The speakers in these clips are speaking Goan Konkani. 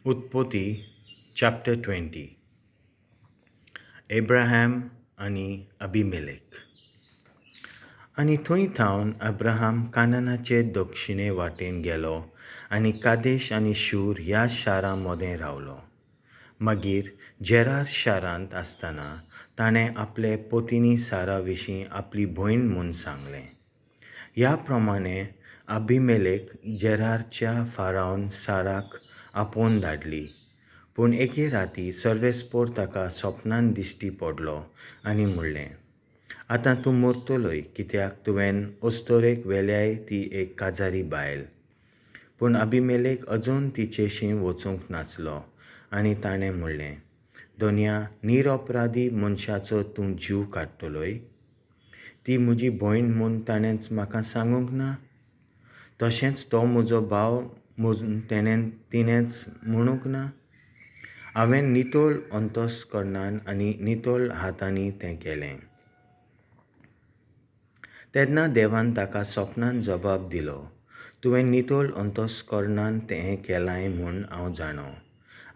उत्पत्ती चॅप्टर 20. अब्राहम आनी अबिमेलेक. आनी थंय थावन अब्राहम कानानाचे दक्षिणे वाटेन गेलो आनी कादेश आनी शूर ह्या शारां मदें रावलो. मागीर जेरार शारांत आसतना ताणें आपले पतिनी सारा विशीं आपली भयण म्हूण सांगलें. ह्या प्रमाणें अबिमेलेक जेरारच्या फारावन साराक आपोवन धाडली. पूण एके राती सर्वेस्पोर ताका सपनान दिश्टी पडलो आनी म्हणलें, आतां तूं मरतलोय, कित्याक तुवें अस्तोरेक व्हेल्याय ती एक काजारी बायल. पूण अबिमेलेक अजून तिचेशी वचूंक नासलो आनी ताणें म्हणलें, दोनया निरपराधी मनशाचो तूं जीव काडटलोय? ती म्हजी भयण म्हूण ताणेंच म्हाका सांगूंक ना? तशेंच तो म्हजो भाव म्हूण तिणेंच म्हणूंक ना? हांवें नितळ अंतस्कर्णान आनी नितळ हातांनी तें केलें. तेन्ना देवान ताका सपनान जबाब दिलो, तुवें नितळ अंतस्कर्णान तें केलांय म्हूण हांव जाणो,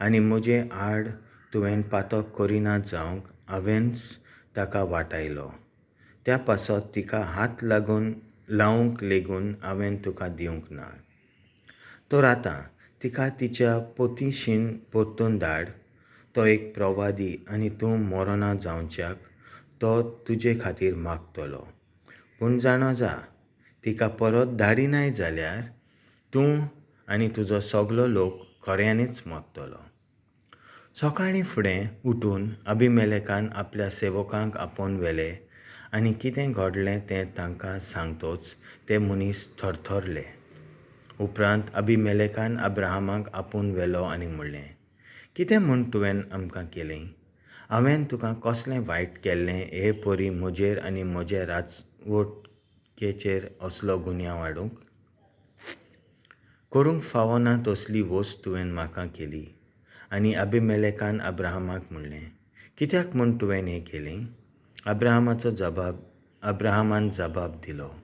आनी म्हजे आड तुवें पातक करिना जावंक हांवेंच ताका वाटायलो. त्या पासत तिका हात लागून लावंक लेगून हांवें तुका दिवंक ना. तर आतां तिका तिच्या पतीशीन परतून धाड. तो एक प्रवादी आनी तूं मरना जावच्याक तो तुजे खातीर मागतलो. पूण जाणा जा, तिका परत धाडिनाय जाल्यार तूं आनी तुजो सगलो लोक खऱ्यांनीच मरतलो. सकाळीं फुडें उठून अबिमेलेकान आपल्या सेवकांक आपोवन व्हेले आनी कितें घडलें तें तांकां सांगतच ते मनीस थरथरले. उपरांत अबिमेलेकान अब्राहमाक आपोवन व्हेलो आनी म्हणलें, कितें म्हूण तुवें आमकां केलें? हांवें तुका कसलें वायट केल्लें हे परी म्हजेर आनी म्हज्या राजवटकेचेर असलो गुन्यांव हाडूंक? करूंक फावना तसली वस्त तुवें म्हाका केली. आनी अबिमेलेकान अब्राहमाक म्हणलें, कित्याक म्हूण तुवें हें केलें? अब्राहमान जबाब दिलो,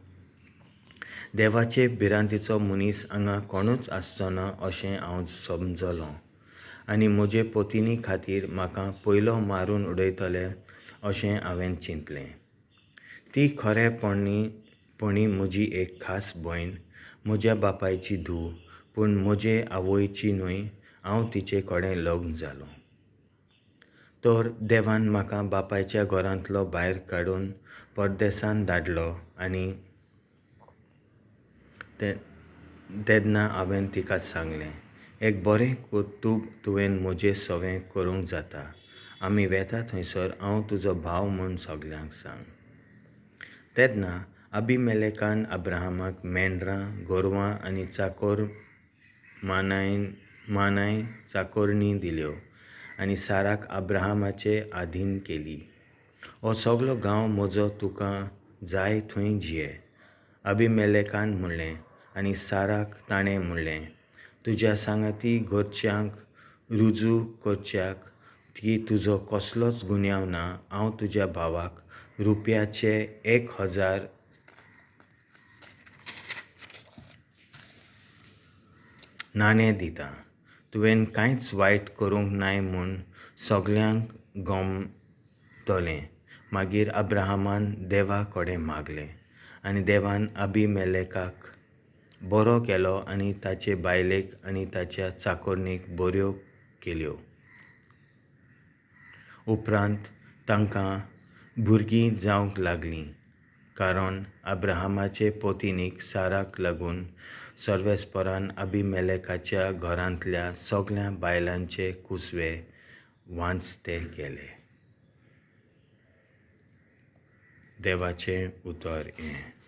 देवाचे भिरांतीचो मनीस हांगा कोणूच आसचो ना अशें हांव समजलों, आनी म्हजे पतिनी खातीर म्हाका पयलो मारून उडयतले अशें हांवें चिंतलें. ती खरेपणी म्हजी एक खास भयण, म्हज्या बापायची धूव, पूण म्हजे आवयची न्हय. हांव तिचे कडेन लग्न जालों. तर देवान म्हाका बापायच्या घरांतलो भायर काडून परदेसान धाडलो आनी तेन्ना हांवें तिका सांगलें, एक बरें कर्तूब तुवें म्हजें सवें करूंक जाता. आमी वेता थंयसर हांव तुजो भाव म्हूण सगल्यांक सांग. तेन्ना अबिमेलेकान अब्राहमाक मेंढरां, गोरवां आनी चाकोर मानाय चाकोरणी दिल्यो आनी साराक अब्राहमाचे आधीन केली. हो सगलो गांव म्हजो, तुका जाय थंय जिये, अबिमेलेकान म्हणलें. आनी साराक ताणें म्हणलें, तुज्या सांगाती घरच्यांक रुजू करच्याक की तुजो कसलोच गुन्यांव ना, हांव तुज्या भावाक रुपयाचे 1000 नाणें दितां. तुवें कांयच वायट करूंक नाय म्हूण सगल्यांक गमतलें. मागीर अब्राहमान देवा कडेन मागलें आनी देवान अबिमेलेकाक बरो केलो आनी ताचे बायलेक आनी ताच्या चाकोरणीक बऱ्यो केल्यो. उपरांत तांकां भुरगीं जावंक लागलीं, कारण अब्राहमाचे पतिनीक साराक लागून सर्वेस्परान अबिमेलेकाच्या घरांतल्या सगल्या बायलांचे कुसवे वांचते केले. देवाचें उतर हें.